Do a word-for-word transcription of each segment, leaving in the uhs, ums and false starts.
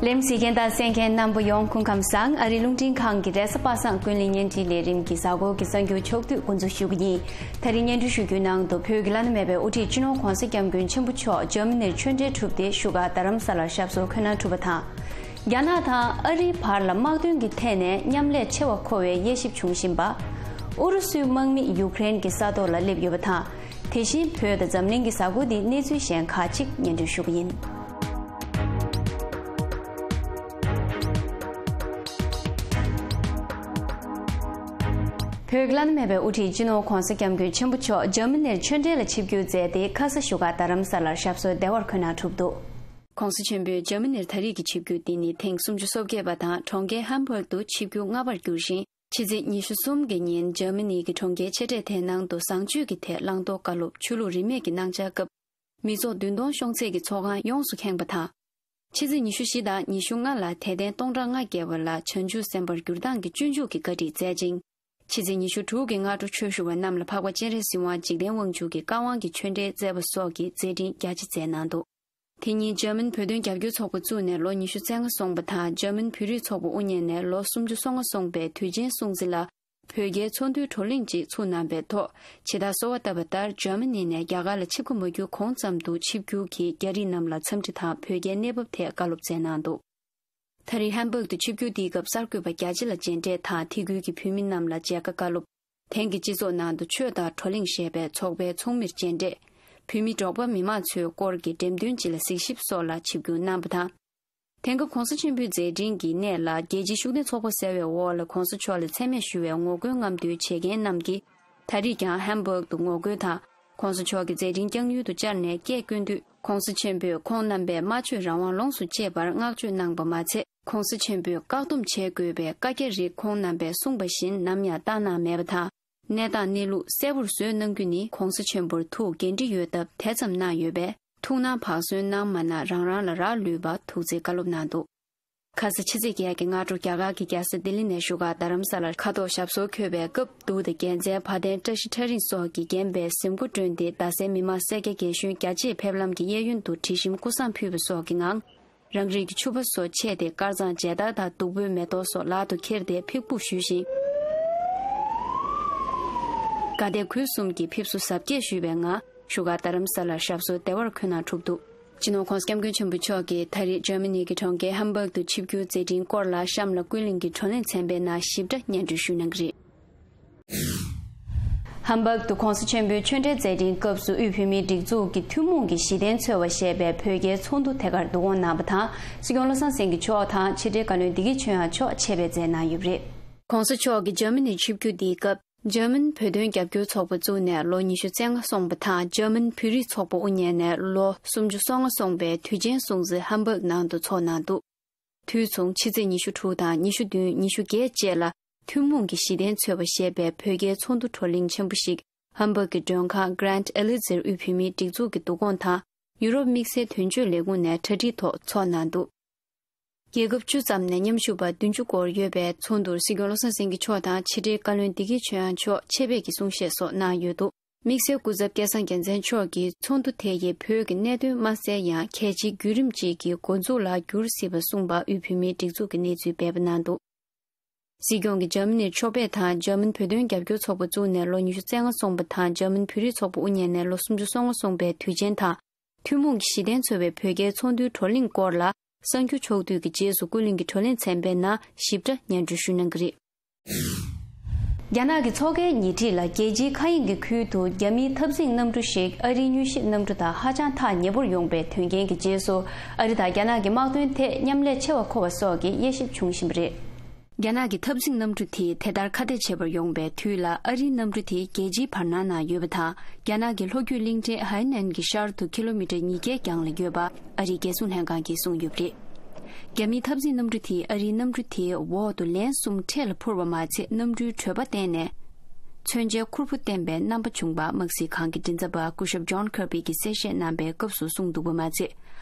རེམ་གཟིགས་མཁན་དང་གསན་མཁན་རྣམ་པ་ཡོངས་སྐུ་ཁམས་བཟང་། ཨ་རིའི་རླུང་འཕྲིན་ཁང་གི་རེས་གཟའ་པ་སངས་ཀུན་གླེང་བརྙན་འཕྲིན་ལས་རིམ་གྱི་གཟའ་འཁོར་གྱི་གསར་འགྱུར་ཕྱོགས་བསྡུས་འགོ་འཛུགས་ཞུ་གི་ཡིན། ད་རིང་སྙན་སྒྲོན་ཞུ་རྒྱུའི་ནང་དུ་བོད་ཀྱི་བླ་ན་མེད་པའི་དབུ་ཁྲིད་སྤྱི་ནོར་༧གོང་ས་༧སྐྱབས་མགོན་ཆེན་པོ་མཆོག་འཇར་མ་ནིར་ཆོས་འབྲེལ་གྲུབ་སྟེ་བཞུགས་སྒར་རྡ་རམ་ས་ལར་ཞབས་སོར་འཁོད་གནང་གྲུབ་པ་དང་། རྒྱ་ནག་དང་ཨ་རིའི་བར་ལ་དམག་དོན་གྱི་ཐད་ནས་མཉམ་ལས་ཆེ་བ་མཁོ་བའི་དབྱེ་ཞིབ་བྱུང་བཞིན་པ། ཨུ་རུ་སུའི་དམག་མི་ཡུཀ་རེན་གྱི་ས་ཐོག་ལ་སླེབས་ཡོད་པ་དང་། དེ་བཞིན་བོད་དང་འཛམ་གླིང་གི་གཟའ་འཁོར་འདིའི་གནས་ཚུལ་གཞན་ཁག་ཅིག་སྙན་སྒྲོན་ཞུ་གི་ཡིན། བོད་ཀྱི་བླ་ན་མེད་པའི་དབུ་ཁྲིད་སྤྱི་ནོར་༧གོང་ས་༧སྐྱབས་མགོན་ཆེན་པོ་མཆོག་འཇར་མ་ནིར་ཆོས་འབྲེལ་ལ་ཆིབས་བསྒྱུར་མཛད་དེ་ཁ་ས་བཞུགས་སྒར་རྡ་རམ་ས་ལར་ཞབས་སོར་བདེ་བར་འཁོད་གནང་གྲུབ་འདུག། ༸གོང་ས་ཆེན་པོས་འཇར་མ་ནིར་ད་རེས་ཀྱི་ཆིབས་བསྒྱུར་འདི་ནི་ཐེངས་སུམ་ཅུ་སོ་བརྒྱད་པ་དང་གྲོང་ཁྱེར་ཧམ་བྷག་ཏུ་ཆིབས་བསྒྱུར་ལྔ་པར་གྱུར་ཞིང་། ཕྱི་ཚེས་ཉི་ཤུ་གསུམ་གྱི་ཉིན་འཇར་མ་ནི་གི་གྲོང་ཁྱེར་ཆེ་གྲས་དེའི་ནང་དུ་བཟང་སྤྱོད་ཀྱི་ཐད་བླང་དོར་བཀའ་སློབ་ཆོས་ལུགས་རིས་མེད་ཀྱི་གནང་འཆར་སྐབས། མི་ཚོགས་བདུན་སྟོང་ཤོང་ཚད་ཀྱི་ཚོགས་ཁང་ཡོངས་སུ་ཁེངས་པ་དང་། ཕྱི་ཚེས་ཉི་ཤུ་བཞི་དང་ཉི་ཤུ་ལྔ་ལ་དད་ལྡན་སྟོང་ཕྲག་ལྔ་བརྒལ་བ་ལ་བྱང་ཆུབ་སེམས་དཔར་བསྒྱུར་སྟངས་ཀྱི་སྤྱོད་འཇུག་གི་བཀའ་ཁྲིད་མཛད་ཅིང་། ཕྱི་ཚེས་ཉི་ཤུ་དྲུག་གི་སྔ་དྲོ་ཆོས་ཞུ་བ་རྣམས་ལ་འཕགས་པ་སྤྱན་རས་གཟིགས་དབང་འཇིག་རྟེན་དབང་ཕྱུག་གི་བཀའ་དབང་གི་ཆོས་འབྲེལ་མཛད་པ་སོགས་ཀྱི་མཛད་འཕྲིན་རྒྱ་ཆེ་མཛད་གནང་འདུག། དེ་ཉིན་འཇར་མན་བོད་དོན་རྒྱབ་སྐྱོར་ཚོགས་པ་བཙུགས་ནས་ལོ་ཉི་ཤུ་རྩ་ལྔ་སོང་པ་དང་། འཇར་མན་བོད་རིགས་ཚོགས་པ་དབུ་བརྙེས་ནས་ལོ་སུམ་ཅུ་སོ་ལྔ་སོང་པའི་དུས་ཆེན་སྲུང་བརྩི་ལ། བོད་རྒྱའི་ཚོགས་འདུའི་བགྲོ་གླེང་ཅིག་ཚུགས་གནང་པའི་ཐོག་ཇི་ལྟར་གསོལ་བ་བཏབ་པ་ལྟར་འཇར་མ་ནི་ནས་རྒྱ་གར་ལ་ཆིབས་ཁ་མ་བསྒྱུར་གོང་ཙམ་དུ་ཆིབས་བསྒྱུར་གྱིས་རྒྱ་རིགས་རྣམས་ལ་འཚམས་འདྲི་དང་བོད་རྒྱའི་གནས་བབ་ཐད་བཀའ་སློབ་སྩལ་གནང་འདུག། ད་རེས་ཧམ་བྷག་ཏུ་ཆིབས་བསྒྱུར་འདིའི་སྐབས་གསར་འགོད་པ་རྒྱ་ཆེ་ལ་མཇལ་འཕྲད་དང་དེ་ཁུལ་གྱི་བོད་མི་རྣམས་ལ་མཇལ་ཁ་བཀའ་སློབ། དེང་གི་སྤྱི་ཚོགས་ནང་དུ་ཆོས་དང་བགྲོ་གླེང་ཞེས་པའི་ཚོགས་པའི་ཚོགས་མིར་མཇལ་འཕྲད། བོད་མི་འབྲོག་པ་མི་མང་ཚོའི་སྐོར་གྱི་འགྲེམས་སྟོན་ཅིག་ལ་གཟིགས་ཞིབ་སོགས་ལ་ཆིབས་བསྒྱུར་གནང་བ་དང་། དེང་སྐབས་༸གོང་ས་ཆེན་པོའི་མཛད་འཕྲིན་གྱི་གནས་ལ་རྒྱལ་སྤྱིའི་ཤུགས་ལྡན་ཚོགས་པ་ཟེར་བའི་འོག་ལ་༸གོང་ས་མཆོག་ལ་མཚན་སྨད་ཞུ་བའི་ངོ་རྒོལ་རྔམ་སྟོན་བྱེད་མཁན་རྣམས་ཀྱིས་ད་རེས་ཀྱང་ཧམ་བྷག་ཏུ་ངོ་རྒོལ་དང་༸གོང་ས་མཆོག་གི་མཛད་འཕྲིན་བསྐྱངས་ཡུལ་དུ་བཅར་ནས་སྐད་བསྐྱོན་དུས། ༸གོང་ས་ཆེན་པོས་ཁོང་རྣམ་པས་སྨྲ་བརྗོད་རང་དབང་ལོངས་སུ་སྤྱད་པར་བསྔགས་བརྗོད་གནང་པ་མ་ཚད། ༸གོང་ས་ཆེན་པོས་བཀག་སྡོམ་བྱེད་དགོས་པའི་བཀའ་རྒྱ་རིགས་ཁོང་རྣམ་པས་གསུངས་པ་བཞིན་ནམ་ཡང་བཏང་གནང་མེད་པ་དང་། གནས་སྟངས་གནས་ལུགས་གསལ་པོར་བཟོས་གནང་རྒྱུ་ནི་༸གོང་ས་ཆེན་པོར་ཐུགས་འགན་འཁྲི་ཡོད་སྟབས་དེ་ཙམ་གནང་ཡོད་པས། ཐུགས་སྣང་བག་ཟོན་གནང་མ་གནང་རང་རང་ལ་རག་ལུས་པ་ཐུགས་རྗེ་བཀའ་སློབ་གནང་འདུག། ཁ་ས་ཕྱི་ཚེས་བརྒྱད་ཀྱི་སྔ་དྲོ་རྒྱ་གར་གྱི་རྒྱལ་ས་ལྡི་ལི་ནས་བཞུགས་སྒར་རྡ་རམ་ས་ལར་ཁ་ཐོག་ཞབས་སོར་འཁོད་པའི་སྐབས། གདུགས་དང་རྒྱལ་མཚན་བ་དན་བཀྲ་ཤིས་ཁྲ་རིང་སོགས་ཀྱིས་བརྒྱན་པའི་གཟིམ་སྒོ་བསྐྲུན་ཏེ། རྡ་སའི་མི་མང་སེར་སྐྱ་རྒན་གཞོན་རྒྱ་ཆེའི་ཕེབས་ལམ་གྱི་གཡས་གཡོན་དུ་དྲི་ཞིམ་ཀུ་སང་ཕུལ་བ་སོགས་ཀྱི་ངང་། རང་རིགས་ཀྱི་ཕྱུ་པ་སོགས་ཕྱེས་ཏེ། དཀར་གཙང་མཇལ་དར་དང་བདུག་སྤོས་མེ་ཏོག་སོགས་ལག་ཏུ་ཁྱེར་ཏེ་ཕེབས་སྒུག་ཞུས་ཤིང་། དགའ་དད་གུས་གསུམ་གྱིས་ཕེབས་བསུ་གཟབ་རྒྱས་ཞུས་པའི་ངང་། བཞུགས་སྒར་རྡ་རམ་ས་ལར་ཞབས་སོར་བདེ་བར་འཁོད་གནང་གྲུབ་འདུག། སྤྱི་ནོར་༸གོང་ས་༸སྐྱབས་མགོན་ཆེན་པོ་མཆོག་གིས་ད་རེས་འཇར་མ་ནི་གི་གྲོང་ཁྱེར་ཧམ་བྷག་ཏུ་ཆིབས་བསྒྱུར་མཛད་འཕྲིན་སྐོར་ལ་གཤམ་ལ་ཀུན་གླེང་གི་བགྲོ་གླེང་ཚན་པའི་ནང་ཞིབ་ཕྲ་སྙན་སྒྲོན་ཞུ་གནང་གི་རེད། ཧམ་བྷག་ཏུ་༸གོང་ས་ཆེན་པོའི་ཆོས་འབྲེལ་མཛད་འཕྲིན་སྐབས་སུ་དབུས་བོད་མིའི་སྒྲིག་འཛུགས་ཀྱི་ཐུན་མོང་གི་གཞི་རྟེན་འཚོལ་བ་ཞེས་པའི་བོད་རྒྱའི་ཚོགས་འདུ་དེ་གར་བསྡུ་སྐོང་གནང་བ་དང་། སྲིད་སྐྱོང་བློ་བཟང་སེང་གེ་མཆོག་དང་ཕྱི་དྲིལ་བཀའ་བློན་བདེ་སྐྱིད་ཆོས་དབྱངས་མཆོག་ཆེད་ཕེབས་མཛད་གནང་ཡོད་པ་རེད། ༸གོང་ས་མཆོག་གི་འཇར་མ་ནི་ཆིབས་བསྒྱུར་འདིའི་སྐབས། འཇར་མན་བོད་དོན་རྒྱབ་སྐྱོར་ཚོགས་པ་བཙུགས་ནས་ལོ་ཉི་ཤུ་རྩ་ལྔ་སོང་པ་དང་། འཇར་མན་བོད་རིགས་ཚོགས་པ་དབུ་བརྙེས་ནས་ལོ་སུམ་ཅུ་སོ་ལྔ་སོང་པའི་དུས་ཆེན་སྲུང་བརྩི་ཧམ་བྷག་ནང་དུ་འཚོགས་གནང་འདུག། དུས་མཚུངས་ཕྱི་ཚེས་ཉི་ཤུ་དྲུག་དང་ཉི་ཤུ་བདུན། ཉི་ཤུ་བརྒྱད་བཅས་ལ་ཐུན་མོང་གི་གཞི་རྟེན་འཚོལ་བ་ཞེས་པའི་བོད་རྒྱའི་ཚོགས་འདུ་བགྲོ་གླེང་ཆེན་པོ་ཞིག་ཧམ་བྷག་གི་མགྲོན་ཁང་Grand Elixir དབུས་བོད་མིའི་སྒྲིག་འཛུགས་ཀྱི་བསྡུ་སྐོང་དང་ཡུ་རོབ་དམིགས་བསལ་དོན་གཅོད་ལས་ཁུངས་ནས་གྲ་སྒྲིག་ཐོག་འཚོགས་གནང་འདུག། རྒྱལ་ཁབ་བཅུ་ཙམ་ནས་མཉམ་ཞུགས་པ་བདུན་ཅུ་སྐོར་ཡོད་པའི་ཚོགས་འདུར་སྲིད་སྐྱོང་བློ་བཟང་སེང་གེ་མཆོག་དང་ཕྱི་དྲིལ་བཀའ་བློན་བདེ་སྐྱིད་ཆོས་དབྱངས་མཆོག་ཆེད་ཕེབས་ཀྱིས་གསུང་བཤད་སོགས་གནང་ཡོད་འདུག། དམིགས་བསལ་སྐུ་ཚབ་སྐལ་བཟང་རྒྱལ་མཚན་མཆོག་གིས་ཚོགས་འདུ་དེ་ཡིས་བོད་ཀྱི་གནད་དོན་མ་གསལ་ཡང་གལ་ཆེའི་བརྒྱུད་རིམ་གཅིག་གི་འགོ་འཛུགས་ལ་འགྱུར་སྲིད་པ་གསུངས་པ་དབུས་བོད་མིའི་སྒྲིག་འཛུགས་ཀྱི་གནས་ཚུལ་སྤེལ་པ་གནང་འདུག། སྲིད་སྐྱོང་གིས་འཇར་མ་ནིར་ཕྱོགས་ཕེབས་དང་འཇར་མན་བོད་དོན་རྒྱབ་སྐྱོར་ཚོགས་པ་བཙུགས་ནས་ལོ་ཉི་ཤུ་རྩ་ལྔ་སོང་པ་དང་འཇར་མན་བོད་རིགས་ཚོགས་པ་དབུ་བརྙེས་ནས་ལོ་སུམ་ཅུ་སོ་ལྔ་སོང་པའི་དུས་ཆེན་དང་། ཐུན་མོང་གི་གཞི་རྟེན་འཚོལ་བའི་བོད་རྒྱའི་ཚོགས་འདུའི་བགྲོ་གླེང་སྐོར་ལ་གསར་འགྱུར་ཕྱོགས་བསྡུས་ཀྱི་རྗེས་སུ་ཀུན་གླེང་གི་བགྲོ་གླེང་ཚན་པའི་ནང་ཞིབ་ཕྲ་སྙན་སྒྲོན་ཞུ་གནང་གི་རེད། རྒྱ་ནག་གི་མཚོ་ཁའི་ཉེ་འཁྲིས་ལ་རྒྱལ་སྤྱིའི་མཁའ་དབྱིངས་ཀྱི་ཁུལ་དུ་རྒྱ་མིའི་འཐབ་འཛིང་གནམ་གྲུ་ཞིག་ཨ་རིའི་མྱུལ་ཞིབ་གནམ་གྲུ་དང་ཧ་ཅང་ཐག་ཉེ་པོར་ཡོང་པའི་དོན་རྐྱེན་གྱི་རྗེས་སུ། ཨ་རི་དང་རྒྱ་ནག་གི་དམག་དོན་ཐད་མཉམ་ལས་ཆེ་བ་མཁོ་བ་སོགས་ཀྱི་དབྱེ་ཞིབ་བྱུང་བཞིན་པ་རེད། རྒྱ་ནག་གི་འཐབ་འཛིང་གནམ་གྲུ་དེས་དེ་ལྟར་ཁ་གཏད་བྱེད་པར་ཡོང་པའི་དུས་ལ་ཨ་རིའི་གནམ་གྲུ་དེ་རྒྱལ་སྤྱིའི་བར་སྣང་ན་ཡོད་པ་དང་། རྒྱ་ནག་གི་ལྷོ་རྒྱུད་གླིང་ཕྲན་ཧའེ་ནན་གྱི་ཤར་དུ་ཀི་ལོ་མི་ཊར་ཉིས་བརྒྱའི་གྱང་ལ་ཡོད་པ་ཨ་རིའི་རྒྱལ་སྲུང་ལྷན་ཁང་གིས་གསུངས་ཡོད་པ་རེད། རྒྱ་མིའི་འཐབ་འཛིང་གནམ་གྲུ་དེས་ཨ་རིའི་གནམ་གྲུ་དེའི་འོག་ཏུ་ལན་གསུམ་འཕྲེད་ལ་འཕུར་བ་མ་ཚད། གནམ་གྲུའི་བྲོད་པ་བསྟན་ནས་མཚོན་ཆའི་ཁུར་པོ་བསྟན་པའི་རྣམ་པ་བྱུང་པ་དམག་སྲིད་ཁང་གི་མགྲིན་ཚབ་པ་སྐུ་ཞབས་John Kirby གྱིས་གསལ་བཤད་གནང་པའི་སྐབས་སུ་གསུངས་འདུག་པ་མ་ཚད།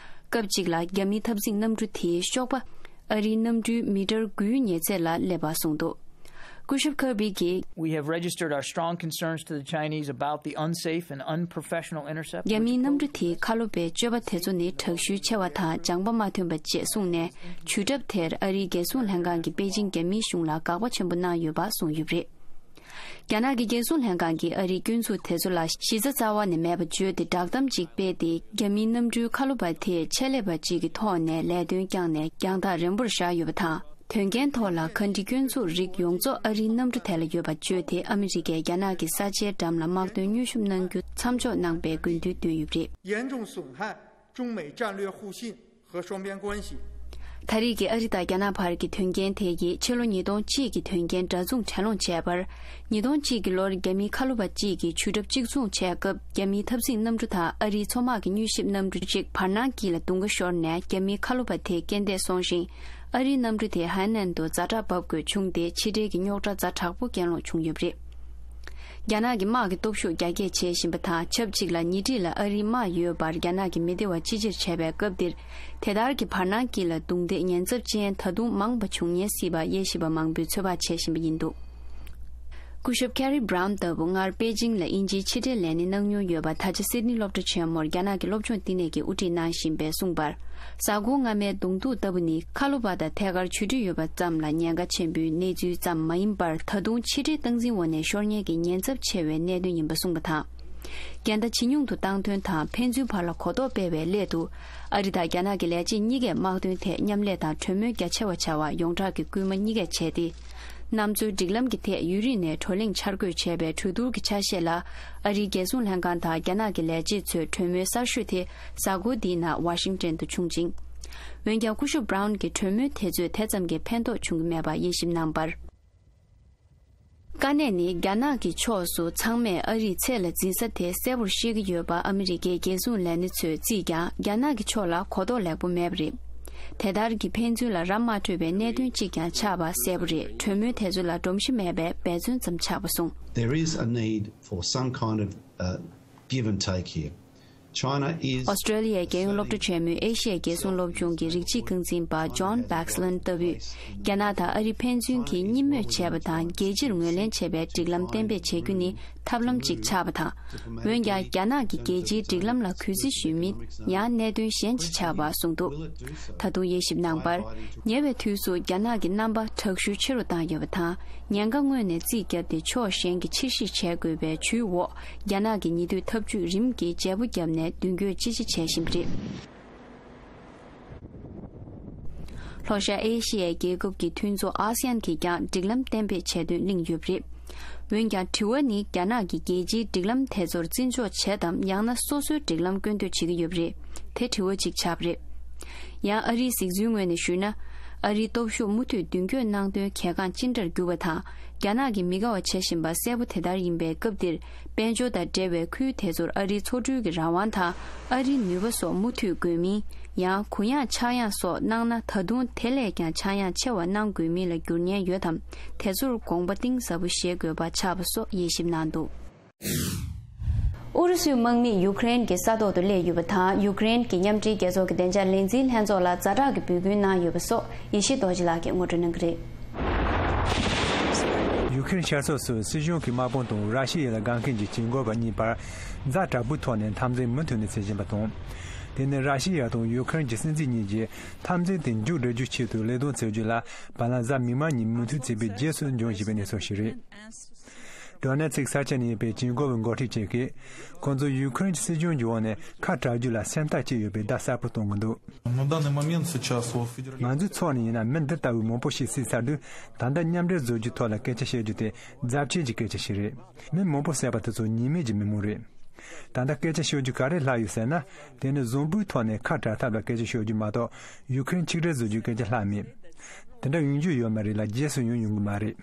སྐབས་གཅིག་ལ་རྒྱ་མིའི་འཐབ་འཛིང་གནམ་གྲུ་དེའི་གཤོག་པ་ཨ་རིའི་གནམ་གྲུའི་མི་ཊར་དགུའི་ཉེ་ཚད་ལ་སླེབས་པ་གསུངས་འདུག། སྐུ་ཞབས་ཁར་བི་གིས། We have registered our strong concerns to the Chinese about the unsafe and unprofessional intercept. རྒྱ་མིའི་གནམ་གྲུ་དེའི་ཁ་ལོ་པའི་སྤྱོད་པ་དེ་ཚོ་ནི་དྲག་ཤུལ་ཆེ་བ་དང་སྦྱངས་པ་མ་ཐོན་པ་བཅས་གསུངས་ནས། བྱུས་གྲབས་དེར་ཨ་རིའི་རྒྱལ་སྲུང་ལྷན་ཁང་གིས་པེ་ཅིང་རྒྱ་མིའི་གཞུང་ལ་དགག་པ་ཆེན་པོ་གནང་ཡོད་པ་གསུངས་ཡོད་པ་རེད། རྒྱ་ནག་གི་རྒྱལ་སྲུང་ལྷན་ཁང་གིས་ཨ་རིའི་སྐྱོན་འཛུགས་དེ་ཚོ་ལ་གཞི་རྩ་རྩ་བ་ནས་མེད་པ་བརྗོད་དེ། བསྒྲགས་གཏམ་ཅིག་སྤེལ་ཏེ། རྒྱ་མིའི་གནམ་གྲུའི་ཁ་ལོ་པ་དེས་ཆེད་ལས་པ་ཅིག་གི་ཐོག་ནས་ལས་དོན་བསྐྱངས་ནས་རྒྱང་ཐག་རིང་པོར་བཞག་ཡོད་པ་དང་། དོན་རྐྱེན་ཐོག་ལ་ག་འདྲའི་སྐྱོན་འཛུགས་རིགས་ཡོངས་རྫོགས་ཨ་རིའི་གནམ་གྲུ་དེ་ལ་ཡོད་པ་བརྗོད་དེ། ཨ་མི་རི་ཀས་རྒྱ་ནག་གི་ས་ཆའི་འགྲམ་ལ་དམག་དོན་མཉམ་ཞུགས་གནང་རྒྱུ་མཚམས་འཇོག་གནང་པའི་དགོས་འདུན་བཏོན་ཡོད་པ་རེད། 严重损害中美战略互信和双边关系。 ད་རེས་ཀྱི་ཨ་རི་དང་རྒྱ་ནག་བར་གྱི་དོན་རྐྱེན་དེ་ཡིས་ཕྱི་ལོ་ཉིས་སྟོང་གཅིག་གི་དོན་རྐྱེན་འདྲ་མཚུངས་གྲལ་ལྷུང་བྱས་པར། ཉིས་སྟོང་གཅིག་གི་ལོར་རྒྱ་མིའི་ཁ་ལོ་པ་གཅིག་གིས་བྱུས་གྲབས་གཅིག་མཚུངས་བྱས་སྐབས། རྒྱ་མིའི་འཐབ་འཛིང་གནམ་གྲུ་དང་ཨ་རིའི་མཚོ་དམག་གི་མཉམ་ཞུགས་གནམ་གྲུ་གཅིག་བར་སྣང་དཀྱིལ་ལ་རྡུང་ཁ་ཤོར་ནས། རྒྱ་མིའི་ཁ་ལོ་པ་དེ་རྐྱེན་འདས་སོང་ཞིང་། ཨ་རིའི་གནམ་གྲུ་དེ་ཧའེ་ནན་དུ་ཛ་དྲག་འབབ་དགོས་བྱུང་སྟེ། ཕྱི་འབྲེལ་གྱི་རྙོག་དྲ་ཛ་དྲག་པོ་རྐྱེན་སློང་བྱུང་ཡོད་པ་རེད། རྒྱ་ནག་གི་དམག་གི་སྟོབས་ཤུགས་རྒྱ་སྐྱེད་བྱེད་བཞིན་པ་དང་། ཆབས་ཅིག་ལ་ཉེ་འཁྲིས་ལ་ཨ་རིའི་དམག་ཡོད་པར་རྒྱ་ནག་གིས་མི་བདེ་བ་ཅི་ཆེར་བྱས་པའི་སྐབས་འདིར། དེ་ལྟར་གྱི་བར་སྣང་དཀྱིལ་ལ་རྡུང་རྡེག་ཉེན་ཚབས་ཅན་ད་དུང་མང་བ་བྱུང་ཉེན་སྲིད་པ་དབྱེ་ཞིབ་པ་མང་པོས་ཚོད་དཔག་བྱེད་བཞིན་པ་ཡིན་འདུག་སྐུ་ཞབས་ཁེ་རི་བྷ་རའུན་ལྟ་བུ་སྔར་པེ་ཅིང་ལ་དབྱིན་ཇིའི་ཕྱི་འབྲེལ་ལས་སྣེ་གནང་མྱོང་ཡོད་པ། ད་ཆ་སིད་ནི་སློབ་གྲྭ་ཆེན་མོར་རྒྱ་ནག་གི་སློབ་སྦྱོང་བསྟི་གནས་ཀྱི་དབུ་ཁྲིད་གནང་བཞིན་པས་གསུངས་པར། གཟའ་འཁོར་སྔ་མའི་གདོང་ཐུག་ལྟ་བུ་ནི་ཁ་ལོ་པ་དང་ཐད་ཀར་ཆུ་འདྲེས་ཡོད་པ་ཙམ་ལ་ཉེན་ཁ་ཆེན་པོའི་གནས་ཚུལ་ཙམ་མ་ཡིན་པར། ད་དུང་ཕྱི་འབྲེལ་སྟངས་འཛིན་འོག་ནས་ཤོར་ཉེན་གྱི་ཉེན་ཚབས་ཆེ་བའི་གནད་དོན་ཡིན་པ་གསུངས་པ་དང་། འགལ་ཟླ་ཇེ་ཉུང་དུ་བཏང་དོན་དང་ཕན་ཚུན་བར་ལ་གོ་རྟོགས་སྤེལ་བའི་སླད་དུ། ཨ་རི་དང་རྒྱ་ནག་གི་ལས་བྱེད་གཉིས་ཀས་དམག་དོན་ཐད་མཉམ་ལས་དང་གྲོས་མོལ་རྒྱ་ཆེ་བ་བྱ་བར་ཡོངས་གྲགས་ཀྱི་སྐུལ་མ་གཉིས་ཀས་བྱས་ཏེ། གནམ་མཚོའི་སྒྲིག་ལམ་གྱི་ཐད་ཡུན་རིང་ནས་བགྲོ་གླེང་འཆར་འགོད་བྱས་པའི་གྲོས་བསྡུར་གྱི་ཆ་ཤས་ལ། ཨ་རིའི་རྒྱལ་སྲུང་ལྷན་ཁང་དང་རྒྱ་ནག་གི་ལས་བྱེད་ཚོའི་གྲོས་མོལ་གསར་ཤོས་དེ་གཟའ་འཁོར་འདིའི་ནང་ཝ་ཤིང་ཏོན་དུ་བྱུང་ཅིང་། འོན་ཀྱང་སྐུ་ཞབས་བྷ་རའུན་གྱི་གྲོས་མོལ་དེ་ཚོས་དེ་ཙམ་གྱི་ཕན་ཐོགས་བྱུང་གི་མེད་པ་དབྱེ་ཞིབ་གནང་བར། དཀའ་གནད་ནི་རྒྱ་ནག་གི་ཕྱོགས་སུ་ཚང་མས་ཨ་རིས་ཚད་ལ་འཛིན་ས་དེ་གསལ་པོར་ཤེས་ཀྱི་ཡོད་པ་ཨ་མི་རི་ཀའི་རྒྱལ་སྲུང་ལས་སྣེ་ཚོས་བརྩིས་ཀྱང་། རྒྱ་ནག་གི་ཕྱོགས་ལ་གོ་རྟོགས་ལེགས་པོ་མེད་པ་རེད། དེ་ལྟར་གྱི་ཕན་ཚུན་ལ་ར་མ་འཕྲོད་པའི་གནད་དོན་གཅིག་ཀྱང་ཆགས་པ་གསལ་པོ་རེད། གྲོས་མོལ་དེ་ཚོ་ལ་སྒྲོམ་གཞི་མེད་པའི་འབད་བརྩོན་ཙམ་ཆགས་པ་གསུངས། There is a need for some kind of, uh, give and take here. China is ཨོ་སི་ཀྲོ་ལི་ཡའི་རྒྱལ་ཡོངས་སློབ་གྲྭ་ཆེན་མོའི་ཨེ་ཤི་ཡའི་རྒྱལ་སྲུང་སློབ་སྦྱོང་གི་རིགས་གཅིག་རྐང་འཛིན་པ་ཇོན་བྷེག་སི་ལན་ལྟ་བུས། རྒྱ་ནག་དང་ཨ་རི་ཕན་ཚུན་གྱིས་གཉིས་མོས་བྱས་པ་དང་། རྒྱལ་སྤྱིར་ངོས་ལེན་བྱས་པའི་སྒྲིག་ལམ་གཏན་འབེབས་བྱེད་རྒྱུ་ནི་ཐབས་ལམ་གཅིག་ཆགས་པ་དང་། འོན་ཀྱང་རྒྱ་ནག་གིས་རྒྱལ་སྤྱིའི་སྒྲིག་ལམ་ལ་གུས་བརྩི་ཞུས་མིན་ཡང་གནད་དོན་གཞན་ཅིག་ཆགས་པ་གསུངས་འདུག་ད་དུང་དབྱེ་ཞིབ་གནང་བར། ཉེ་བའི་དུས་སུ་རྒྱ་ནག་གི་རྣམ་པ་དྲག་ཤུགས་ཆེ་རུ་བཏང་ཡོད་པ་དང་། ཉེན་ཁ་སྔོན་ནས་རྩིས་བརྒྱབ་སྟེ་ཕྱོགས་གཞན་གྱི་ཕྱིར་བཤིག་བྱེད་དགོས་པའི་ཇུས་འོག་རྒྱ་ནག་གིས་ཉེ་དུས་ཐབས་ཇུས་རིམ་གྱིས་བརྗེ་པོ་བརྒྱབ་ནས་མདུན་སྐྱོད་ཅི་ཆེ་བྱེད་བཞིན་པ་རེད། ལྷོ་ཤར་ཨེ་ཤི་ཡའི་རྒྱལ་ཁབ་ཀྱི་མཐུན་ཚོགས་ཨ་སི་ཡན་གྱིས་ཀྱང་སྒྲིག་ལམ་གཏན་འབེབས་བྱེད་འདོད་གླེང་ཡོད་པ་རེད། འོན་ཀྱང་དྲི་བ་ནི། རྒྱ་ནག་གིས་རྒྱལ་སྤྱིའི་སྒྲིག་ལམ་དེ་ཚོར་བརྩི་འཇོག་བྱེད་དམ། ཡང་ན་སོ་སོའི་སྒྲིག་ལམ་བཀོད་འདོད་བྱེད་ཀྱི་ཡོད་པ་རེད། དེ་དྲི་བ་གཅིག་ཆགས་པ་རེད། ཡང་ཨ་རིའི་གཟིགས་ཚུལ་ངོས་ནས་ཞུས་ན། ཨ་རིའི་སྟོབས་ཤུགས་མུ་མཐུད་མདུན་སྐྱོད་གནང་དོན་གལ་འགངས་ཅི་འདྲར་གྱུར་པ་དང་། རྒྱ་ནག་གིས་མི་དགའ་བ་བྱེད་བཞིན་པ་གསལ་པོ་དེ་ལྟར་ཡིན་པའི་སྐབས་འདིར། དཔལ་འབྱོར་དང་འབྲེལ་བའི་ཁུལ་དེ་ཚོར་ཨ་རིའི་འཚོ་སྤྲོད་ཀྱི་རང་དབང་དང་། ཨ་རིའི་ནུས་པ་སོགས་མུ་མཐུད་དགོས་མིན། ཡང་གུ་ཡངས་ཆག་ཡངས་སོགས་གནང་ན། ད་དུང་དེ་ལས་ཀྱང་ཆག་ཡངས་ཆེ་བ་གནང་དགོས་མིན་ལ་འགྱུར་ཉེན་ཡོད་དམ། དེ་ཚོར་དགོངས་པ་གཏིང་ཟབ་པོ་བཞེས་དགོས་པ་ཆགས་པ་སོགས་དབྱེ་ཞིབ་གནང་འདུག་ཨུ་རུ་སུའི་དམག་མི་ཡུ་ཀེ་རེན་གྱི་ས་ཐོག་ཏུ་སླེབས་ཡོད་པ་དང་། ཡུ་ཀེ་རེན་གྱི་མཉམ་འབྲེལ་རྒྱལ་ཚོགས་ཀྱི་བདེ་འཇགས་ལས་འཛིན་ལྷན་ཚོགས་ལ་ཛ་དྲག་གི་འབོད་སྐུལ་གནང་ཡོད་པ་སོགས་ཡེ་ཤེས་རྡོ་རྗེ་ལགས་ཀྱིས་ངོ་སྤྲོད་གནང་གི་རེད། ཡུ་ཀེ་རེན་ཤར་ཕྱོགས་སུ་སྲིད་གཞུང་གི་དམག་དཔུང་དང་ར་ཤི་ཡ་ལ་དགའ་མཁན་གྱི་གྱེན་འཁོར་བ་གཉིས་བར་ཛ་དྲག་པོའི་ཐོག་ནས་འཐབ་འཛིང་མུ་མཐུད་ནས་བྱེད་བཞིན་པ་དང་། དེ་ནི་ར་ཤི་ཡ་དང་ཡུ་ཀེ་རེན་གྱི་སྲིད་འཛིན་གཉིས་ཀྱིས་འཐབ་འཛིང་དེ་མཇུག་སྒྲིལ་རྒྱུའི་ཆེད་དུ་ལས་དོན་བྱེད་རྒྱུ་ལ་བར་ལམ་གཟའ་མིག་དམར་ཉིན་མུ་མཐུད་བྱས་པའི་རྗེས་སུ་འབྱུང་བཞིན་པའི་གནས་ཚུལ་ཞིག་རེད། ཌོ་ནེ་ཚིག་ས་ཆ་ནས་ཡོད་པའི་གྱེན་འཁོར་བའི་འགོ་ཁྲིད་ཅིག་གིས། ཁོང་ཚོ་ཡུ་ཁུ་རེན་གྱི་སྲིད་གཞུང་གི་འོག་ནས་ཁ་གྲག་རྒྱུ་ལ་སེམས་ཐག་བཅད་ཡོད་པའི་བརྡ་གསལ་པོ་གཏོང་གི་འདུག На данный момент сейчас у федерального ང་ཚོའི་ཚོགས་ནས་ཡིན་ན་མི་འདི་ལྟ་བུའི་མང་པོ་ཞིག་བསད་ཚར་དུས། ད་ལྟ་མཉམ་འབྲེལ་བཟོ་རྒྱུའི་ཐོག་ལ་སྐད་ཆ་བཤད་རྒྱུ་དེ་རྫབ་ཆེན་གྱི་སྐད་ཆ་ཞིག་རེད། མི་མང་པོ་བསད་པ་དེ་ཚོ་ཉེས་མེད་ཀྱི་མི་མང་རེད། ད་ལྟ་སྐད་ཆ་ཤོད་རྒྱུ་ག་རེ་ལྷག་ཡོད་ཟེར་ན། དེ་ནི་བཟང་པོའི་ཐོག་ནས་ཁ་བྲལ་ཐབས་ལ་སྐད་ཆ་ཤོད་རྒྱུ་མ་གཏོགས། ཡུ་ཁུ་རེན་ཆིག་སྒྲིལ་བཟོ་རྒྱུའི་སྐད་ཆ་ལྷག་མེད། དེ་འདྲ་ཡོང་རྒྱུ་ཡོད་མ་རེད་ལ། རྗེས་སུ་ཡོང་ཡོང་གི་མ་རེད།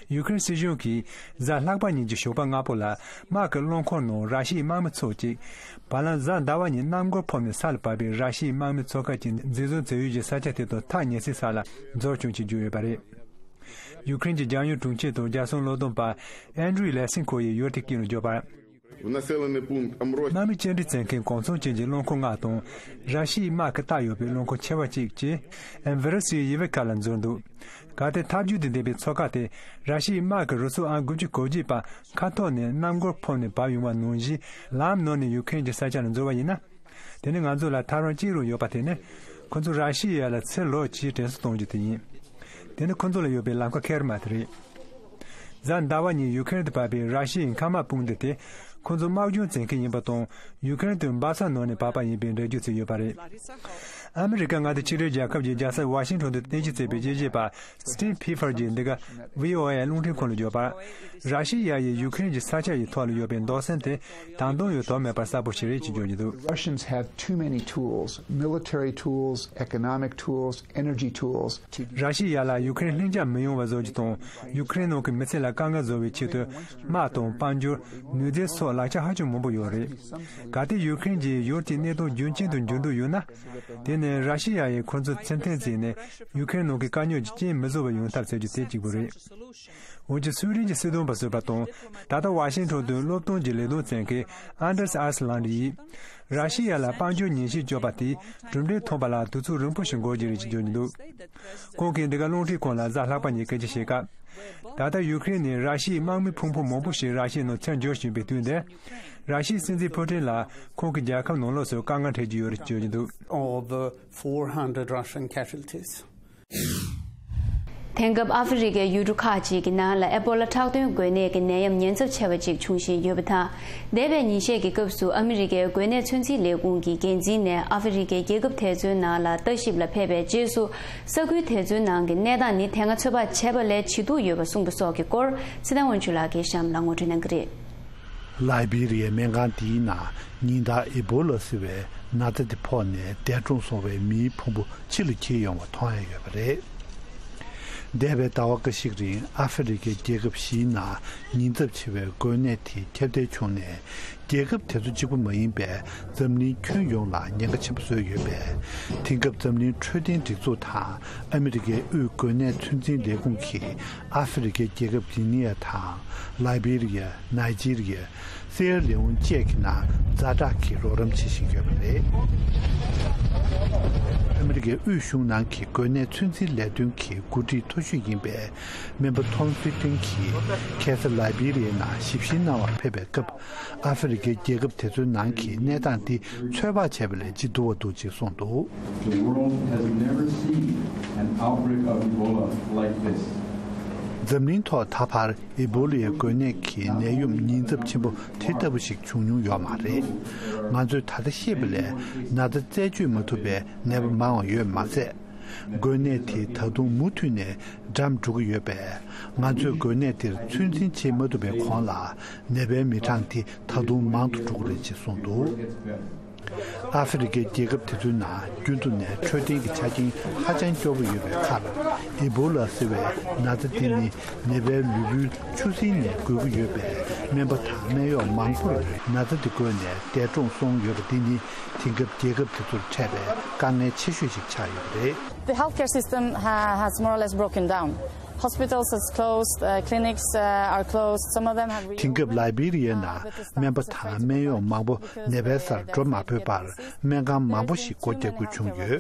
ཡུ་ཁུ་རེན་སྲིད་གཞུང་གིས་གཟའ་ལྷག་པ་ཉིན་གྱི་ཞོགས་པ་སྔ་པོ་ལ། དམག་གི་རླངས་འཁོར་ནང་ར་ཤི་ཡའི་དམག་མི་ཚོ་གཅིག་བར་ལམ་གཟའ་ཟླ་བ་ཉིན་གནམ་སྒོ་ཕོག་ནས་ས་ལ་བབས་པའི་ར་ཤི་ཡའི་དམག་མི་ཚོ་ཁག་ཅིག་འཛིན་བཟུང་བྱས་ཡོད་ཀྱི་ས་ཆ་དེ་དང་ཐག་ཉེ་སའི་ས་ལ་འཛིན་བཟུང་བྱས་བརྒྱུགས་ཡོད་པ་རེད། ཡུ་ཁུ་རེན་གྱི་རྒྱལ་ཡོངས་དྲུང་ཆེ་དང་རྒྱལ་སྲུང་བློན་འདོན་པ་ཨན་ཌྲུའུ་ལེ་སིན་ཁོ་ཡིས་ཡུལ་དེ་བསྐྱོད་ནས་བརྗོད་པར། དམག་མི་བཅར་འདྲི་བྱེད་མཁན་གོང་མཚམས་ཅན་གྱི་རླངས་འཁོར་ལྔ་དང་། ར་ཤི་ཡའི་དམག་གིས་བཏགས་ཡོད་པའི་རླངས་འཁོར་ཆེ་བ་གཅིག་བཅས་ཨེམ་བེ་རི་སི་ཡི་ཡི་ཝེ་ཀ་ལ་འཛུལ་འདུག་གལ་ཏེ་ཐབས་ཇུས་དང་ལྡན་པའི་མཚོ་ཁ་དེ་ར་ཤི་ཡའི་དམག་གིས་རུ་ཚོགས་ཨང་དགུ་བཅུ་གོ་བརྒྱད་པ་མཁའ་ཐོག་ནས་གནམ་སྒོར་འཕུར་ནས་བབས་ཡོང་བ་ནང་བཞིན་ལམ་ནང་ནས་ཡུ་ཁེ་རེན་གྱི་ས་ཆ་ལ་འཛུལ་བ་ཡིན་ན། དེ་ནི་ང་ཚོ་ལ་ཐབས་རང་གཅིག་རུ་ཡོད་པ་དེ་ནི། ཁོ་ཚོ་ར་ཤི་ཡ་ལ་ཚུར་ལོག་ཅེས་དྲན་གསོ་གཏོང་རྒྱུ་དེ་ཡིན། དེ་ནི་ཁོ་ཚོ་ལ་ཡོད་པའི་ལམ་ཁ་ཁེར་མ་དེ་རེད། གཟའ་ཟླ་བ་ཉིན་ཡུ་ཁེ་རེན་དུ་བབས་པའི་ར་ཤི་ཡའི་མཁའ་དམག་དཔུང་སྡེ་དེ། ཁོ་ཚོ་དམག་སྦྱོང་བྱེད་མཁན་ཡིན་པ་དང་། ཡུ་ཁེ་རེན་དུ་སྦ་གསང་ནང་ནས་བབས་པ་ཡིན་པའི་འགྲེལ་བརྗོད་བྱས་ཡོད་པ་རེད། ཨ་མི་རི་ཀ་མངའ་སྡེ་ཆིག་སྒྲིལ་རྒྱལ་ཁབ་ཀྱི་རྒྱལ་ས་ཝ་ཤིང་ཊོན་དུ་རྟེན་གཞི་བྱས་པའི་དཔྱད་ཞིབ་པ། Steve Pfeiffer གྱིས་འདི་ག་བྷི་ཨོ་ཨེ་རླུང་འཕྲིན་ཁང་ལ་བརྗོད་པར། ར་ཤི་ཡ་ཡིས་ཡུ་ཁེ་རེན་གྱི་ས་ཆ་ཡི་ཐོག་ལ་ཡོད་པའི་མདོག་སེམས་དེ་ད་དུང་ཡང་དོགས་མེད་པར་གསལ་པོ་ཞིག་རེད་ཅེས་བརྗོད་ཀྱི་འདུག Russians have too many tools, military tools, economic tools, energy tools. ར་ཤི་ཡ་ལ་ཡུ་ཁེ་རེན་ལྷིང་འཇགས་མི་ཡོང་བ་བཟོ་རྒྱུ་དང་། ཡུ་ཁེ་རེན་ནང་གི་མི་ཚེ་ལ་དཀའ་ངལ་བཟོ་བའི་ཆེད་དུ། དམག་དང་དཔལ་འབྱོར། ནུས་རྩལ་སོགས་ལག་ཆ་ཧ་ཅང་མང་པོ་ཡོད་རེད། གལ་ཏེ་ཡུ་ཁེ་རེན་གྱིས་ཡུལ་དེའི་གནས་སྟངས་རྒྱུན་ཆད་དུ་འགྱུར་འདོད་ཡོད་ན། དེ་ནི་ར་ཤི་ཡ་ཡིས་ཁོ་ཚོར་ཚུར་འཐེན་བྱས་ནས་ཡུ་ཁེ་རེན་ནང་གི་དཀའ་རྙོག་གི་རྐྱེན་མི་བཟོ་བར་ཡོང་ཐབས་བྱ་རྒྱུ་དེ་གཅིག་པུ་རེད། འོན་ཀྱང་སུའི་ཌེན་གྱི་སྲིད་དོན་པ་ཟུར་པ་དང་། ད་ལྟ་ཝ་ཤིང་ཊོན་དུ་སློབ་སྟོན་གྱི་ལས་དོན་བྱེད་མཁན་ཨན་ཌར་སི་ཨར་སི་ལན་ཌི་ཡིས། ར་ཤི་ཡ་ལ་དཔལ་འབྱོར་ཉེས་ཆད་གཅོད་པ་དེས་གྲུབ་འབྲས་ཐོན་པ་ལ་དུས་ཚོད་རིང་པོ་ཞིག་འགོར་རྒྱུ་རེད་ཅེས་བརྗོད་ཀྱི་འདུག་ཁོང་གིས་འདི་ག་རླུང་འཕྲིན་ཁང་ལ་གཟའ་ལྷག་པ་ཉིན་སྐད་ཆ་བཤད་སྐབས། ད་ལྟ་ཡུ་ཁེ་རེན་ནས་ར་ཤི་ཡའི་དམག་མི་ཕུང་པོ་མང་པོ་ཞིག་ར་ཤི་ཡའི་ནང་ཚུར་འབྱོར་བཞིན་པའི་དུས་འདིར། ར་ཤི་ཡའི་སྲིད་འཛིན་ཕུ་ཏིན་ལ་ཁོང་གི་རྒྱལ་ཁབ་ནང་ལོགས་སུ་དཀའ་ངལ་འཕྲད་ཀྱི་ཡོད་རེད་ཅེས་བརྗོད་ཀྱི་འདུག Over four hundred Russian casualties. དེང་སྐབས་ཨ་ཧྥེ་རི་ཁའི་ཡུལ་གྲུ་ཁག་ཅིག་གི་ནང་ལ་ཨེ་པོ་ལ་ཁྲག་འདོན་འགོས་ནད་ཀྱི་ནད་ཡམས་ཉེན་ཚབས་ཆེ་བ་ཅིག་འབྱུང་བཞིན་ཡོད་པ་དང་། འདས་པའི་ཉིན་ཤས་ཀྱི་སྐབས་སུ་ཨ་མི་རི་ཀའི་འགོས་ནད་ཚོད་འཛིན་ལས་ཁུངས་ཀྱི་འགན་འཛིན་ནས་ཨ་ཧྥེ་རི་ཁའི་རྒྱལ་ཁབ་དེ་ཚོའི་ནང་ལ་ལྟ་ཞིབ་ལ་ཕེབས་པའི་རྗེས་སུ། ས་ཁུལ་དེ་ཚོའི་ནང་གི་གནས་སྟངས་ནི་དེ་སྔ་ཚོད་དཔག་བྱས་པ་ལས་ཇེ་སྡུག་ཡོད་པ་གསུངས་པ་སོགས་ཀྱི་སྐོར་ཚེ་བརྟན་དབང་ཕྱུག་ལགས་ཀྱིས་གཤམ་ལ་ངོ་སྤྲོད་གནང་གི་རེད། ལའི་བྷི་རི་ཡའི་སྨན་ཁང་འདིའི་ནང་ཉིན་ལྟར་ཨི་བྷོ་ལ་ཟེར་བའི་ན་ཚ་འདི་ཕོག་ནས་འདས་གྲོངས་སོང་བའི་མིའི་ཕུང་པོ་ཕྱི་ལ་འཁྱེར་ཡོང་བ་མཐོང་ཡ་ཡོད་པ་རེད། འདས་པའི་ཟླ་བ་འགའ་ཞིག་རིང་ཨ་ཧྥེ་རི་ཁའི་རྒྱལ་ཁབ་བཞིའི་ནང་ཉེན་ཚབས་ཆེ་བའི་འགོས་ནད་དེ་ཁྱབ་གདལ་བྱུང་ནས། རྒྱལ་ཁབ་དེ་ཚོ་གཅིག་པུ་མ་ཡིན་པའི་འཛམ་གླིང་ཁྱོན་ཡོངས་ལ་ཉེན་ཁ་ཆེན་པོ་བཟོས་ཡོད་པས། དེང་སྐབས་འཛམ་གླིང་འཕྲོད་བསྟེན་སྒྲིག་འཛུགས་དང་ཨ་མི་རི་ཀའི་དབུས་འགོས་ནད་ཚོད་འཛིན་ལས་ཁུངས་ཀྱིས་ཨ་ཧྥེ་རི་ཁའི་རྒྱལ་ཁབ་གི་ནི་ཡ་དང་། ལའི་བྷི་རི་ཡ། ནའི་ཇི་རི་ཡ། སེ་ར་ལེ་ཨོན་བཅས་ཀྱི་ནང་ཛ་དྲག་གི་རོགས་རམ་བྱེད་བཞིན་ཡོད་པ་རེད། ཨ་མི་རི་ཀའི་དབུས་གཞུང་ནང་གི་འགོས་ནད་ཚོད་འཛིན་ལས་དོན་གྱི་འགོ་ཁྲིད་མཐོ་ཤོས་ཡིན་པའི་སྨན་པ་ཐོམ་ཧྥི་ཏིན་གྱིས་ཁ་སང་ལའི་བྷི་རི་ཡའི་ནང་ཞིབ་བཤེར་གནང་བར་ཕེབས་པའི་སྐབས། ཨ་ཧྥེ་རི་ཁའི་རྒྱལ་ཁབ་དེ་ཚོའི་ནང་གི་གནས་སྟངས་འདི་ཚོད་དཔག་བྱས་པ་ལས་ཇེ་སྡུག་པ་འདུག་ཅེས་གསུངས་འདུག The world has never seen an outbreak of Ebola like this. འཛམ་གླིང་ཐོག་ད་བར་ཨི་བྷོ་ལའི་འགོས་ནད་ཀྱི་ནད་ཡམས་ཉེན་ཚབས་ཆེན་པོ་དེ་ལྟ་བུ་ཞིག་བྱུང་མྱོང་ཡོད་མ་རེད། ང་ཚོས་ད་ལྟ་ཤེས་པ་ལས་ན་ཚ་རྩད་གཅོད་མ་ཐུབ་པའི་ནད་པ་མང་བ་ཡོད་མ་ཟད། འགོས་ནད་དེ་ད་དུང་མུ་མཐུད་ནས་འགྲམ་འགྲོ་གི་ཡོད་པས། ང་ཚོས་འགོས་ནད་དེར་ཚོད་འཛིན་བྱེད་མ་ཐུབ་པའི་གོང་ལ་ནད་པའི་མི་གྲངས་དེ་ད་དུང་མང་དུ་འགྲོ་གི་རེད་ཅེས་གསུངས་འདུག་ཨ་ཧྥེ་རི་ཁའི་རྒྱལ་ཁབ་དེ་ཚོའི་ནང་རྒྱུན་དུ་ནས་འཕྲོད་བསྟེན་གྱི་ཆ་རྐྱེན་ཧ་ཅང་སྐྱོ་པོ་ཡོད་པའི་ཁར། ཨི་བྷོ་ལ་ཟེར་བའི་ན་ཚ་དེ་ནི་ནད་པའི་ལུས་པོའི་ཆུ་སྲིན་ནས་འགོས་ཀྱི་ཡོད་པས། སྨན་པ་དང་སྨན་གཡོག་མང་པོར་ན་ཚ་དེ་འགོས་ནས་འདས་གྲོངས་སོང་ཡོད་པ་འདི་ནི། དེང་སྐབས་རྒྱལ་ཁབ་དེ་ཚོར་འཕྲད་པའི་དཀའ་ངལ་ཆེ་ཤོས་ཤིག་ཆགས་ཡོད་པ་རེད། The healthcare system ha- has more or less broken down. Hospitals has closed, uh, clinics, uh, are closed. Some of them have re- དེང་སྐབས་ལའི་བྷི་རི་ཡའི་ནང་སྨན་པ་དང་སྨན་གཡོག་མང་པོ་ནད་པའི་སར་འགྲོ་མ་ཕོད་པར། སྨན་ཁང་མང་པོ་ཞིག་སྒོ་རྒྱག་དགོས་བྱུང་ཡོད།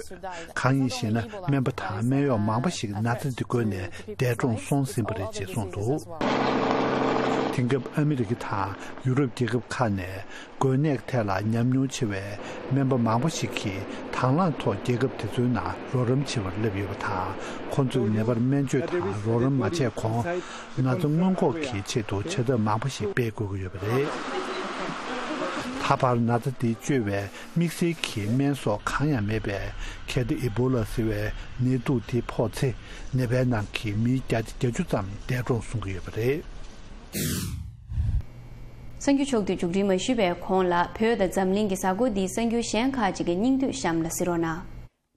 གང་ཡིན་ཞེ་ན། སྨན་པ་དང་སྨན་གཡོག་མང་པོ་ཞིག་ན་ཚ་འདི་འགོས་ནས་འདས་གྲོངས་སོང་ཟིན་པ་རེད་ཅེས་གསུངས་འདུག་དེང་སྐབས་ཨ་མི་རི་ཀ་དང་ཡུ་རོབ་རྒྱལ་ཁབ་ཁག་ནས། འགོས་ནད་ཐད་ལ་ཉམས་མྱོང་ཆེ་བའི་སྨན་པ་མང་པོ་ཞིག་གིས་དང་བླངས་ཐོག་རྒྱལ་ཁབ་དེ་ཚོའི་ནང་རོགས་རམ་བྱེད་པར་སླེབས་ཡོད་པ་དང་། ཁོང་ཚོས་ནད་པར་སྨན་བཅོས་དང་རོགས་རམ་མ་བྱས་གོང་། ན་ཚ་སྔོན་འགོག་གི་ཆེད་དུ་བྱ་ཐབས་མང་པོ་ཞིག་སྤེལ་དགོས་ཀྱི་ཡོད་པ་རེད། ད་བར་ན་ཚ་འདི་བཅོས་པའི་དམིགས་བསལ་གྱི་སྨན་སོགས་གང་ཡང་མེད་པས། གལ་ཏེ་ཨི་བྷོ་ལ་ཟེར་བའི་ནད་དུག་འདི་ཕོག་ཚེ། ནད་པའི་ནང་གི་མིའི་བརྒྱ་ཆ་བརྒྱད་ཅུ་ཙམ་འདས་གྲོངས་སོང་གི་ཡོད་པ་རེད། གསར་འགྱུར་ཕྱོགས་བསྡུས་མཇུག་སྒྲིལ་མ་ཞུས་པའི་གོང་ལ། བོད་དང་འཛམ་གླིང་གི་གཟའ་འཁོར་འདིའི་གསར་འགྱུར་གཞན་ཁག་ཅིག་གི་སྙིང་བསྡུས་གཤམ་ལ་གཟིགས་རོགས་གནང་།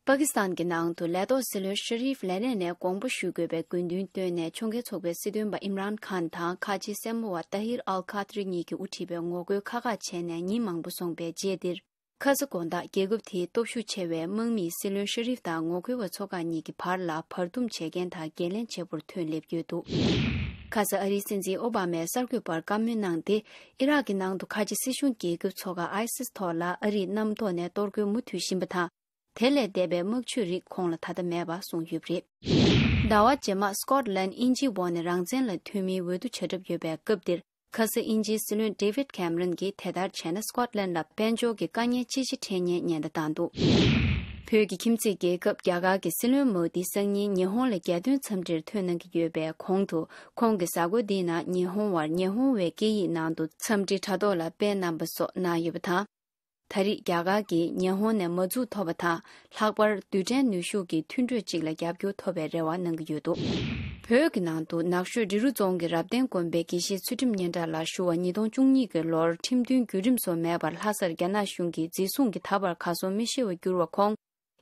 པ་ཀི་སི་ཐན་གྱི་ནང་དུ་ལས་ཐོག་སྲིད་བློན་ཤ་རིབ་ལས་གནས་ནས་དགོངས་པ་ཞུ་དགོས་པའི་དགོས་འདུན་བཏོན་ནས། ཕྱོགས་འགལ་ཚོགས་པའི་སྲིད་དོན་པ་ཨིམ་རཱན་ཁཱན་དང་ཁ་ཆེའི་སྲས་མོ་བ་ཏཱ་ཧིར་ཨལ་ཁཱ་ཏི་རི་གཉིས་ཀྱིས་དབུ་ཁྲིད་པའི་ངོ་རྒོལ་ཁག་ཁག་བྱས་ནས་ཉིན་མང་པོ་སོང་པའི་རྗེས་འདིར། ཁ་ས་དགོང་དག་རྒྱལ་ཁབ་དེའི་སྟོབས་ཤུགས་ཆེ་བའི་དམག་མིས་སྲིད་བློན་ཤ་རིབ་དང་ངོ་རྒོལ་བ་ཚོ་ཁག་གཉིས་ཀྱི་བར་ལ་བར་འདུམ་བྱེད་མཁན་དང་འགན་ལེན་བྱེད་པར་ཐོན་སླེབས་ཡོད་འདུག་ཁ་སང་ཨ་རིའི་སྲིད་འཛིན་ཨོ་བྷ་མས་གསར་འགོད་པར་བཀའ་མོལ་གནང་སྟེ། ཨི་རག་གི་ནང་དུ་ཁ་ཆེ་སྲིད་གཞུང་རྒྱལ་ཁབ་ཚོགས་ཁག་ཨའི་སིས་ཐོག་ལ་ཨ་རིས་གནམ་ཐོག་ནས་གཏོར་རྒོལ་མུ་མཐུད་བཞིན་པ་དང་། དེ་ལས་འདས་པའི་དམག་ཇུས་རིགས་ཁོང་ལ་ད་ལྟ་མེད་པ་གསུངས་ཡོད་པ་རེད། ཟླ་བ་རྗེས་མ་སི་ཀོཊ་ལན་དབྱིན་ཇིའི་འོག་ནས་རང་བཙན་ལ་ཐོན་མིན་འོས་བསྡུ་བྱ་གྲབས་ཡོད་པའི་སྐབས་འདིར། ཁ་སང་དབྱིན་ཇིའི་སྲིད་བློན་ཌེ་ཝིད་ཁེམ་རན་གྱིས་དེ་ལྟར་བྱས་ན་སི་ཀོཊ་ལན་ལ་དཔལ་འབྱོར་གྱི་དཀའ་ངལ་ཅི་ཆེ་འཕྲད་ཉེན་ཉེན་བརྡ་བཏང་འདུག་བོད་ཀྱི་ཁྱིམ་མཚེས་རྒྱལ་ཁབ་རྒྱ་གར་གྱི་སྲིད་བློན་མོ་དི་སང་ཉིན་ཉི་ཧོང་ལ་རྒྱལ་དོན་འཚམས་འདྲིར་ཐོན་གནང་གི་ཡོད་པའི་གོང་དུ། ཁོང་གིས་གཟའ་འཁོར་འདིའི་ནང་ཉི་ཧོང་བར་ཉི་ཧོང་བའི་སྐད་ཡིག་ནང་དུ་འཚམས་འདྲི་དྲ་ཐོག་ལ་སྤེལ་གནང་པ་སོགས་གནང་ཡོད་པ་དང་། ད་རེས་རྒྱ་གར་གྱིས་ཉི་ཧོང་ནས་མ་འཛུགས་ཐོབ་པ་དང་། ལྷག་པར་རྡུལ་ཕྲན་ནུས་ཤུགས་ཀྱི་མཐུན་གྲོས་གཅིག་ལ་རྒྱབ་སྐྱོར་ཐོབ་པའི་རེ་བ་གནང་གི་ཡོད་འདུག་བོད་ཀྱི་ནང་དུ་ནག་ཆུ་འབྲི་རུ་རྫོང་གི་རབ་བརྟན་དགོན་པའི་དགེ་བཤེས་ཚུལ་ཁྲིམས་སྙན་གྲགས་ལགས་ཞུ་བ་ཉིས་སྟོང་བཅུ་གཉིས་ཀྱི་ལོར་ཁྲིམས་མཐུན་བརྒྱུད་རིམ་སོགས་མེད་པར་ལྷ་སར་རྒྱ་ནག་གཞུང་གིས་འཛིན་བཟུང་གིས་ད་བར་གར་སོང་མི་ཤེས་པར་གྱུར་བ་ཁོང་།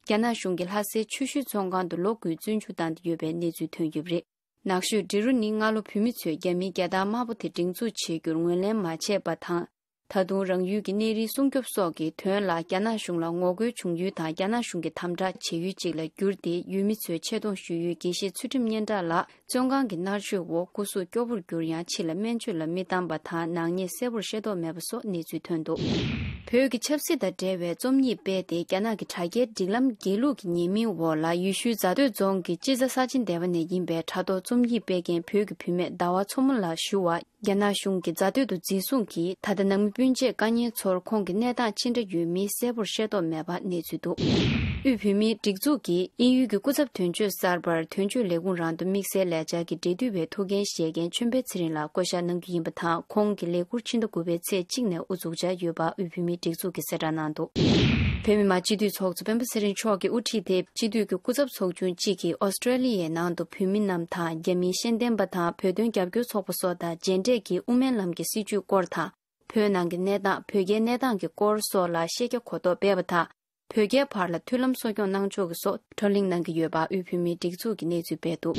རྒྱ་ནག་གཞུང་གིས་ལྷ་སའི་ཆུ་ཤུལ་བཙོན་ཁང་དུ་ལོ་དགུའི་བཙོན་འཇུག་བཏང་སྟེ་ཡོད་པའི་གནས་ཚུལ་ཐོན་ཡོད་པ་རེད། ནག་ཆུ་འབྲི་རུ་ནི་སྔ་ལོ་བོད་མི་ཚོས་རྒྱ་མིའི་རྒྱལ་དར་དམར་པོ་དེ་སྒྲེང་འཛུགས་བྱེད་རྒྱུར་ངོས་ལེན་མ་བྱས་པ་དང་། ད་དུང་རང་ཡུལ་གྱི་གནས་རིའི་སྲུང་སྐྱོབ་སོགས་ཀྱི་དོན་ལ་རྒྱ་ནག་གཞུང་ལ་ངོ་རྒོལ་བྱུང་ཡུལ་དང་། རྒྱ་ནག་གཞུང་གིས་དམ་དྲག་བྱེད་ཡུལ་གཅིག་ལ་གྱུར་ཏེ། ཡུལ་མི་ཚོས་ཆེ་མཐོང་ཞུ་ཡུལ་དགེ་བཤེས་ཚུལ་ཁྲིམས་སྙན་གྲགས་ལགས་བཙོན་ཁང་གི་མནར་གཅོད་འོག་སྐུ་གཟུགས་སྐྱོ་བོར་གྱུར་ཡང་། ཕྱི་ལ་སྨན་བཅོས་ལ་མི་བཏང་པ་དང་། ནག་ཉེས་གསལ་པོར་ཤེས་རྟོགས་མེད་པ་སོགས་གནས་ཚུལ་ཐོན་འདུག་བོད་ཀྱི་ཆབ་སྲིད་དང་འབྲེལ་བའི་རྩོམ་ཡིག་སྤེལ་ཏེ། རྒྱ་ནག་གི་དྲ་རྒྱའི་སྒྲིག་ལམ་སྒྱིད་ལུག་གི་ཉེས་མིང་འོག་ལ་ཡུལ་ཤུལ་རྫ་སྟོད་རྫོང་གི་སྤྱི་རྫ་ས་ཆེན་སྡེ་བ་ནས་ཡིན་པའི་དྲ་ཐོག་རྩོམ་ཡིག་སྤེལ་མཁན་བོད་ཀྱི་བུད་མེད་ཟླ་བ་མཚོ་མོ་ལགས་ཞུ་བ། རྒྱ་ནག་གཞུང་གིས་རྫ་སྟོད་དུ་འཛིན་བཟུང་གིས། ད་ལྟ་ནང་མི་སྤུན་མཆེད་དཀའ་ངལ་ཚོར། ཁོང་གི་གནས་སྟངས་ཅི་འདྲ་ཡོད་མིན་གསལ་པོར་ཤེས་རྟོགས་མེད་པ་གནས་ཚུལ་འདུག་དབུས་བོད་མིའི་སྒྲིག་འཛུགས་ཀྱི་དབྱིན་ཡུལ་གྱི་སྐུ་ཚབ་དོན་གཅོད་གསར་པར་དོན་གཅོད་ལས་ཁུངས་རང་དུ་དམིགས་བསལ་ལས་འཆར་གྱི་འབྲེལ་མཐུད་པའི་ཐུགས་འགན་བཞེས་མཁན་ཆོས་འཕེལ་ཚེ་རིང་ལགས་བསྐོ་བཞག་གནང་རྒྱུ་ཡིན་པ་དང་། ཁོང་གི་ལས་ཁུར་ཕྱི་ཟླ་དགུ་པའི་ཚེས་གཅིག་ནས་དབུ་འཛུགས་འཆར་ཡོད་པ་དབུས་བོད་མིའི་སྒྲིག་འཛུགས་ཀྱིས་གསལ་བསྒྲགས་གནང་འདུག་བོད་མི་མང་སྤྱི་འཐུས་ཚོགས་གཙོ་སྤེན་པ་ཚེ་རིང་མཆོག་གིས་དབུ་ཁྲིད་དེ། སྤྱི་འཐུས་ཀྱི་སྐུ་ཚབ་ཚོགས་ཆུང་གཅིག་གིས་ཨོ་སི་ཀྲེ་ལི་ཡའི་ནང་དུ་བོད་མི་རྣམས་དང་། རྒྱ་མིའི་ཤེས་ལྡན་པ་དང་། བོད་དོན་རྒྱབ་སྐྱོར་ཚོགས་པ་སོགས་དང་མཇལ་འཕྲད་ཀྱིས། དབུ་མའི་ལམ་གྱི་སྲིད་བྱུས་སྐོར་དང་། བོད་ནང་གི་གནས་སྟངས། བོད་རྒྱའི་གནས་སྟངས་ཀྱི་སྐོར་སོགས་ལ་ཤེས་རྒྱ་གོ་རྟོགས་སྤེལ་བ་དང་། བོད་རྒྱའི་བར་ལ་མཐུན་ལམ་གསོ་སྐྱོང་གནང་ཕྱོགས་ཀྱི་སོགས་བགྲོ་གླེང་གནང་གི་ཡོད་པ་དབུས་བོད་མིའི་སྒྲིག་འཛུགས་ཀྱིས་གནས་ཚུལ་སྤེལ་འདུག་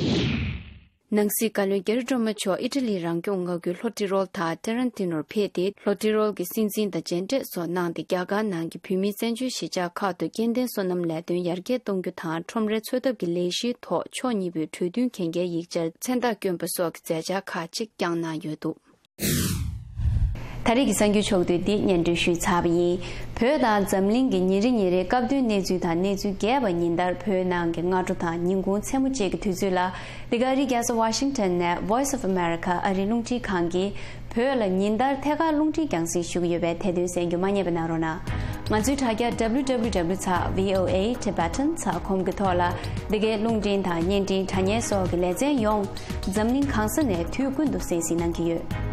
ནང་སྲིད་བཀའ་བློན་རྒྱ་རི་སྒྲོལ་མ་མཆོག་ཨི་ཊ་ལིའི་རང་སྐྱོང་མངའ་ཁུལ་ལྷོ་ཏི་རོལ་དང་ཏེ་རན་ཏི་ནོར་ཕེབས་ཏེ། ལྷོ་ཏི་རོལ་གྱི་སྲིད་འཛིན་དང་མཇལ་འཕྲད་སོགས་གནང་སྟེ། རྒྱ་གར་ནང་གི་བོད་མིའི་བཙན་བྱོལ་གཞིས་ཆགས་ཁག་ཏུ་སྐྱེ་ལྡན་སོ་ནམ་ལས་དོན་ཡར་རྒྱས་གཏོང་རྒྱུ་དང་། ཁྲོམ་རའི་འཚོ་ཐབས་ཀྱི་ལས་གཞིའི་ཐོག་ཕྱོགས་གཉིས་པོའི་གྲོས་མཐུན་གན་རྒྱའི་ཡིག་ཆར་མཚན་རྟགས་བསྐྱོན་པ་སོགས་ཀྱི་མཛད་འཆར་ཁག་ཅིག་བསྐྱངས་གནང་ཡོད་འདུག་ད་རེས་ཀྱི་གསར་འགྱུར་ཕྱོགས་བསྡུས་འདི་སྙན་སྒྲོན་ཞུས་ཚར་བ་ཡིན། བོད་དང་འཛམ་གླིང་གི་ཉིན་རེ་ཉིན་རེའི་སྐབས་བསྟུན་གནས་ཚུལ་དང་། གནས་ཚུལ་རྒྱས་པ་ཉིན་ལྟར་བོད་ནང་གི་སྔ་དྲོ་དང་ཉིན་གུང་མཚན་མོ་བཅས་ཀྱི་དུས་ཚོད་ལ། འདི་ག་ཨ་རིའི་རྒྱལ་ས་ཝ་ཤིང་ཊོན་ནས་Voice of America ཨ་རིའི་རླུང་འཕྲིན་ཁང་གིས་བོད་ལ་ཉིན་ལྟར་ཐད་ཀར་རླུང་འཕྲིན་རྒྱང་སྲིང་ཞུ་གི་ཡོད་པའི་དེ་དོན་གསན་རྒྱུ་མ་བསྙེལ་བ་གནང་རོགས་གནང་། ང་ཚོའི་དྲ་རྒྱ་W W W ཚེག་V O A Tibetan ཚེག་ཀོམ་གྱི་ཐོག་ལ། འདི་གའི་རླུང་འཕྲིན་དང་བརྙན་འཕྲིན། དྲ་བརྙན་སོགས་ཀྱི་ལེ་ཚན་ཡོངས་འཛམ་གླིང་གང་ས་ནས་དུས་ཀུན་ཏུ་གསན་གཟིགས་གནང་གི་ཡོད།